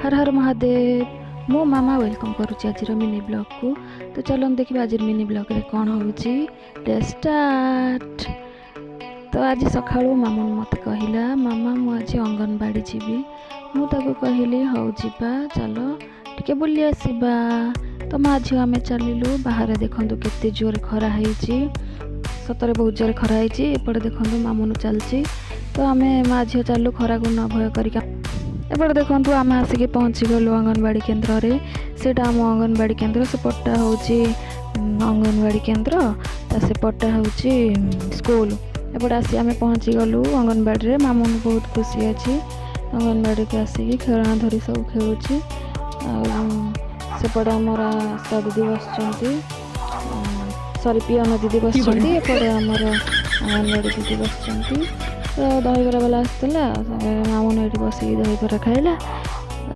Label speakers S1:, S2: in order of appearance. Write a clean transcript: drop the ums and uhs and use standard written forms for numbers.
S1: ହର ହର ମହାଦେବ। ମୁଁ ମାମା welcome କରୁଛି ଆଜିର ମିନି ବ୍ଲଗ୍କୁ। ତ ଚାଲନ୍ତୁ ଦେଖିବା ଆଜିର ମିନି ବ୍ଲଗ୍ରେ କ'ଣ ହେଉଛି। ଷ୍ଟାର୍ଟ। ତ ଆଜି ସକାଳୁ ମାମୁନ ମୋତେ କହିଲା, ମାମା, ମୁଁ ଆଜି ଅଙ୍ଗନବାଡ଼ି ଯିବି। ମୁଁ ତାକୁ କହିଲି, ହଉ ଯିବା, ଚାଲ ଟିକେ ବୁଲି ଆସିବା। ତ ମା ଝିଅ ଆମେ ଚାଲିଲୁ। ବାହାରେ ଦେଖନ୍ତୁ କେତେ ଜୋରେ ଖରା ହେଇଛି। ସତରେ ବହୁତ ଜୋରେ ଖରା ହେଇଛି। ଏପଟେ ଦେଖନ୍ତୁ ମାମୁନୁ ଚାଲିଛି। ତ ଆମେ ମା ଝିଅ ଚାଲିଲୁ ଖରାକୁ ନ ଭୟ କରିକି। ଏପଟେ ଦେଖନ୍ତୁ, ଆମେ ଆସିକି ପହଞ୍ଚିଗଲୁ ଅଙ୍ଗନବାଡ଼ି କେନ୍ଦ୍ରରେ। ସେଇଟା ଆମ ଅଙ୍ଗନବାଡ଼ି କେନ୍ଦ୍ର। ସେପଟଟା ହେଉଛି ଅଙ୍ଗନବାଡ଼ି କେନ୍ଦ୍ର, ତା ସେପଟଟା ହେଉଛି ସ୍କୁଲ। ଏପଟେ ଆସି ଆମେ ପହଞ୍ଚିଗଲୁ ଅଙ୍ଗନବାଡ଼ିରେ। ମାମୁନୁ ବହୁତ ଖୁସି ଅଛି। ଅଙ୍ଗନବାଡ଼ିକୁ ଆସିକି ଖେଳଣା ଧରି ସବୁ ଖେଳୁଛି। ଆଉ ସେପଟେ ଆମର ଆଶା ଦିଦି ବସିଛନ୍ତି, ସରି, ପିଅନ ଦିଦି ବସିଛନ୍ତି। ଏପଟେ ଆମର ଅଙ୍ଗନବାଡ଼ି ଦିଦି ବସିଛନ୍ତି। ତ ଦହିବରା ବାଲା ଆସିଥିଲା। ମାମୁନୁ ଏଇଠି ବସିକି ଦହିବରା ଖାଇଲା।